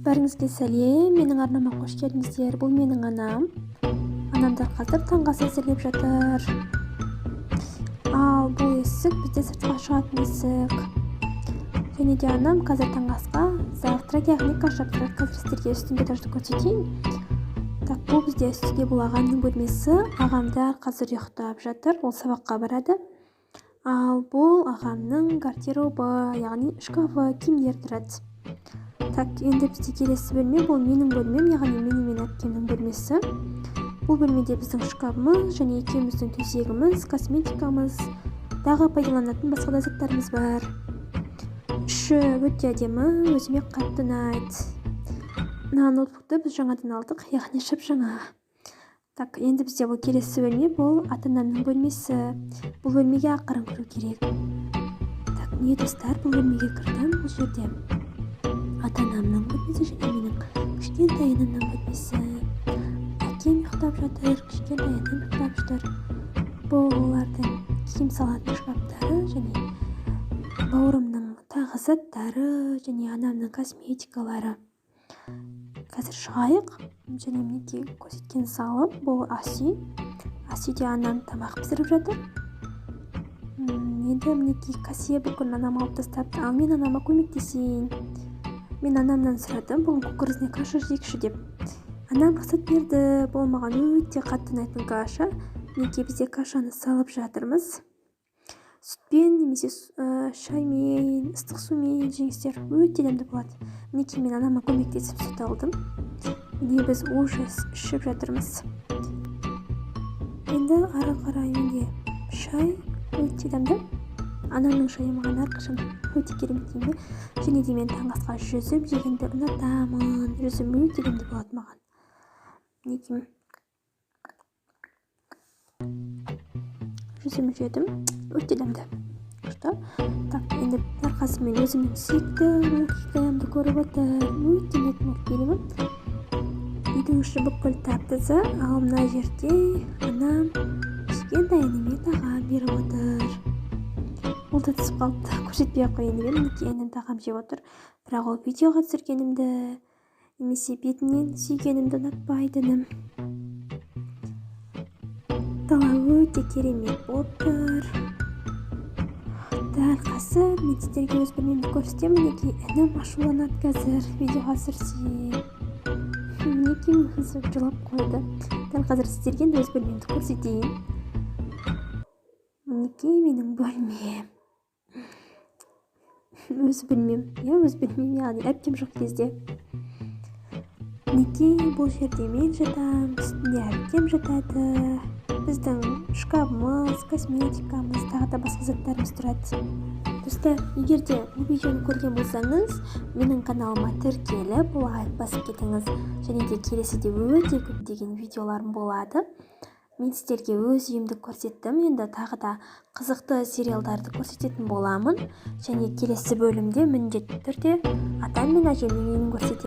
Бәріңізге сәлем! Менің арнама қош келдіңіздер! Бұл менің анам. Анамдар қазір таңғы ас әзірлеп жатыр. Ал бұл есік бізде сыртқа шығатын есік. Және де анам қазір таңғы асқа завтрак, яғни каша пісіреді. Қазір сіздерге үстіңгі этажды көрсетейін. Так, бұл бізде үстіде, бұл ағамның бөлмесі. Ағамдар қазір ұйықтап жатыр, ол сабаққа барады. Ал бұл ағамның гардеробы, яғни шкафы, киімдер тұрады. Так, енді бізде келесі бөлме, бұл менің бөлмем, яғни менің мен әпкемнің бөлмесі. Бұл бөлмеде біздің шкафымыз және екеуміздің төсегіміз, косметикамыз, тағы пайдаланатын басқа да заттарымыз бар. Іші өте әдемі, өзіме қатты ұнайды. Мына ноутбукты біз жаңадан алдық, яғни жып жаңа. Так, енді бізде бұл келесі бөлме, бұл ата анамның бөлмесі. Бұл бөлмеге ақырын кіру керек. Так, міне, достар, бұл бөлмеге кірдім. Бұл жерде ата анамның бөлмесі және менің кішкентай інімнің бөлмесі. Әкем ұйықтап жатыр, кішкентай інім ұйықтап жатыр. Бұл олардың киім салатын шкафтары және бауырымның тағы заттары және анамның косметикалары. Қазір шығайық. Және мінекей, көрсеткен залым, бұл ас үй. Ас үйде анам тамақ пісіріп жатыр. Енді мінекей, кассе бүкіл анам алып тастапты, ал мен анама көмектесейін. Мен анамнан сұрадым, бүгін кукурузный каша жейікші деп. Анам рұқсат берді. Бұл маған өте қатты ұнайтын каша. Мінекей, бізде кашаны салып жатырмыз. Сүтпен немесе шаймен, ыстық сумен жеңіздер, өте дәмді болады. Мінекей, мен анама көмектесіп сүт алдым. Міне, біз уже ішіп жатырмыз. Енді ары қарай менде шай өте дәмді. Анамның шайы маған әрқашан өте керемет деймін бе. Және де мен таңғы асқа жүзім жегенді ұнатамын. Жүзім өте дәмді болады маған. Мінекей, жүзім жедім, өте дәмді, күшті. Так, енді арқасы мен өзімнің сүйікті мультхикаямды көріп отырмын. Өте ұнайтын мультфильмім. Үйдің іші бүкіл тап таза. Ал мына жерде анам кішкентай ініме тағам беріп отыр. Ол да түсіп қалыпты, көрсетпей ақ қояйын деп едім. Мінекей, інім тағам жеп отыр, бірақ ол видеоға түсіргенімді немесе бетінен сүйгенімді ұнатпайды інім. Дала өте керемет болып тұр. Дәл қазір мен сіздерге өз бөлмемді көрсетемін. Мінекей, інім ашуланады қазір видеоға түсірсем. Мінекей, өзі жылап қойды. Дәл қазір сіздерге енді өз бөлмемді көрсетейін. Мінекей, менің бөлмем, өз бөлмем, иә, өз бөлмем, яғни әпкем жоқ кезде. Мінекей, бұл жерде мен жатамын, үстінде әпкем жатады. Біздің шкафымыз, косметикамыз, тағы да басқа заттарымыз тұрады. Достар, егер де бұл видеоны көрген болсаңыз, менің каналыма тіркеліп, лайк басып кетіңіз. Және де келесіде өте көптеген видеоларым болады. Мен сіздерге өз үйімді көрсеттім, енді тағы да қызықты сериалдарды көрсететін боламын. Және келесі бөлімде міндетті түрде атам мен әжемнің үйін көрсетемін.